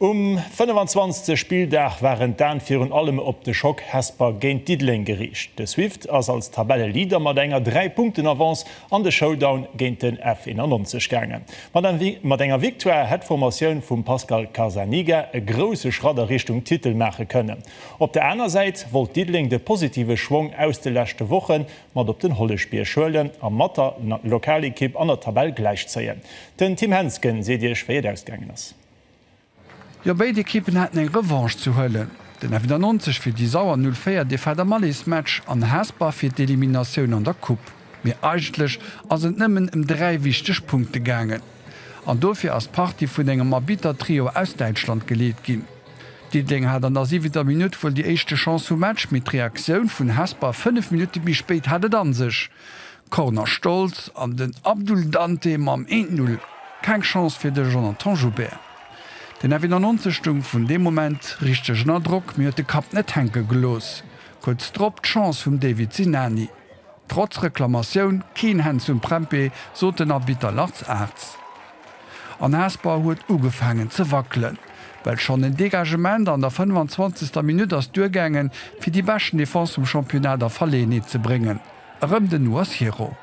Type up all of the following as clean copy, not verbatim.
Um 25. Spilldag waren d'Aen virun allem op de Schock Hesper géint Diddeleng geriicht. De Swift ass als Tabelleleader mat enger 3 Punkten Avance an de Showdown géint den F91 gaangen. Mat enger Victoire hätt d'Formatioun vum Pascal Carzaniga e grousse Schratt a Richtung Titel maache kënnen. Op der aner Säit wollt Diddeleng de positive Schwong aus de leschte Woche mat op den Holleschbierg huelen a mat der Lokalekipp an der Tabell gläichzéien. Den Tim Hensgen seet iech wéi et ausgaangen ass. Jo, béid Ekippen haten eng Revanche ze huelen. Den F91 fir déi sauer 04 Defaite am Allesmatch an Hesper fir d'Eliminatioun an der Coupe. Mee eigentlech ass et nëmmen ëm 3 wichteg Punkte gaangen. An dofir ass d'Partie vun engem Arbitter-Trio aus Däitschland geleet ginn. Diddeleng hat an der siwenter Minutt wuel déi éischte Chance vum Match, mee d'Reaktioun vun Hesper 5 Minutte méi spéit hat et an sech. Corner Stolz an den Abdul Dante mam 1, 0. Keng Chance fir de Jonathan Joubert. Den F91 stung vun deem Moment richteg ënner Drock, mee huet de Kapp net hänke gelooss. Kuerz drop d'Chance vum David Sinani. Trotz Reklamatioun, keen Hands um Prempeh, sot den Arbitter Lars Aerts. An Hesper huet ugefaangen ze wackelen, well schonn en Degagement an der 25. Minutt ass duergaangen, fir déi beschten Defense vum Championnat a Verleeënheet ze bréngen. Erëm den Noah Sierro.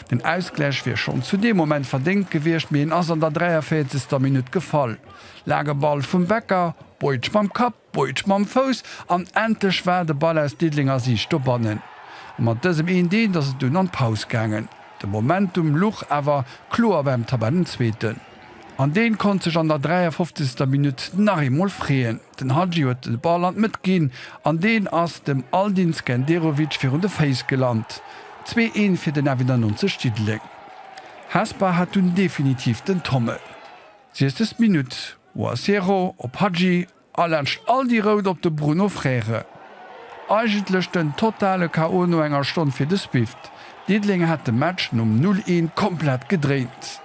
Den Ausgläich wier schonn zu deem Moment verdéngt gewiescht, mee en ass an der 43. Minutt gefall. Laange Ball vum Becker, Bojic mam Kapp, Bojic mam Fouss an endlech war de Ball aus Diddelenger Siicht dobannen. A mat dësem eent eent ass et dunn an d'Paus gaangen. De Momentum luch awer kloer beim Tabellenzweeten. An deen konnt sech an der 53. Minutt nach eemol freeën. Den Hadji huet de Ball an d'Mëtt ginn an deen ass dem Aldin Skenderovic virun de Féiss gelant. 2, 1 fir den F91 Diddeleng. Hesper hat dunn definitiv den Tommel. 60. Minutt, Ouassero op Hadji A laanscht all déi Rout op de Bruno Freire. Eigentlech den totale KO no enger Stonn fir de Swift. Diddeleng hat de Match nom 0, 1 komplett gedréint.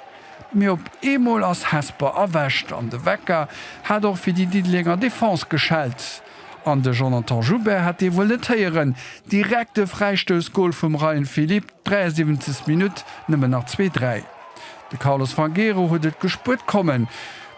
Mee op eemol ass Hesper erwächt an de Wecker hat och fir déi Diddelenger Defense geschellt. An de Jonathan Joubert hat dee wuel net héieren. Direkt de Fräistoussgol vum Ryan Philippe, 73. Minutt, nëmmen nach 2, 3. De Carlos Fangueiro huet et gespuert kommen,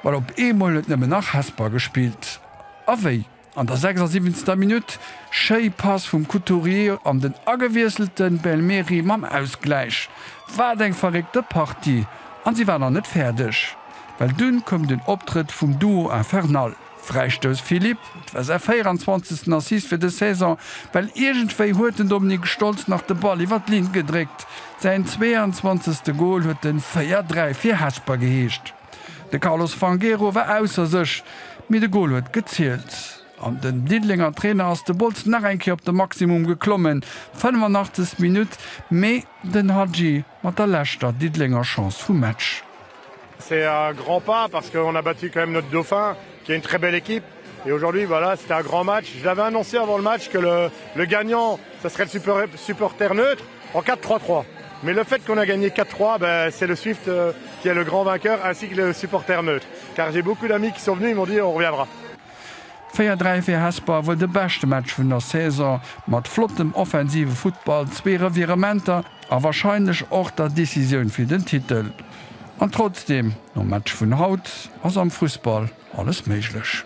well op eemol huet nëmmen nach Hesper gespillt. A wéi? An der 76. Minutt, schéi Pass vum Couturier an den agewiesselte Belmeri mam Ausgläich. Wat eng verréckte Partie! An si war nach net fäerdeg, well dunn koum den Optrëtt vum Duo Infernal. Fräistouss Philippe, et war säi 24. Assist fir dës Saison, well iergendwéi huet den Dominik Stolz nach de Ball iwwer d'Linn gedréckt. Säin 22. Gol huet den 4, 3 fir Hesper geheescht. De Carlos Fangueiro war ausser sech, mee de Gol huet gezielt. An den Diddelenger Trainer ass de Bols nach eng Kéier op de Maximum geklommen, 85. Minutt, mee den Hadji mat der leschter Diddelenger Chance vum Match. C'est un grand pas parce qu'on a battu quand même notre dauphin qui est une très belle équipe et aujourd'hui voilà c'était un grand match. Je l'avais annoncé avant le match que le, le gagnant ça serait le super, supporter neutre en 4-3-3. Mais le fait qu'on a gagné 4-3, ben, c'est le Swift euh, qui est le grand vainqueur ainsi que le supporter neutre. Car j'ai beaucoup d'amis qui sont venus, ils m'ont dit on reviendra. 4-3 fir Hesper, wuel de beschte Match vun der Saison, mat flottem offensive Futtball, zwee Revirementer a warscheinlech och der Decisioun fir den Titel. An trotzdeem, nom Match vun haut ass am Fussball alles méiglech.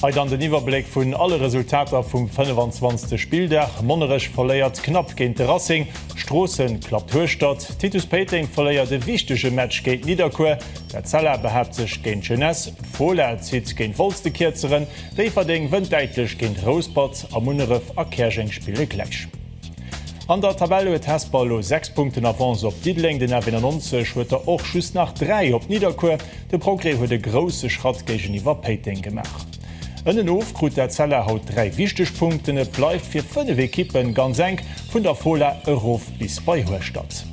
Hei dann den Iwwerbléck vun alle Resultater vum 25. Spilldag, Monnerech verléiert knapp géint de Racing, Stroossen klappt Hueschtert, Titus Péiteng verléiert e wichtege Match géint Nidderkuer, D'Etzella behaapt sech géint d'Jeunesse, d'Fola zitt géint Wolz de Kierzeren, Déifferdeng wënnt däitlech géint Rouspert a Munneref a Käerjeng spille gläich. An der Tabell huet Hesper elo 6 Punkten Avance op Diddeleng, den F91 huet der och just nach 3 op Nidderkuer. De Progrès huet e grousse Schratt géigeniwwer Péiteng gemaach. Ënnenof krut d'Etzella haut 3 wichteg Punkten. Et bleift fir 5 Ekippen ganz enk, vun der Fola erof bis bei Hueschtert.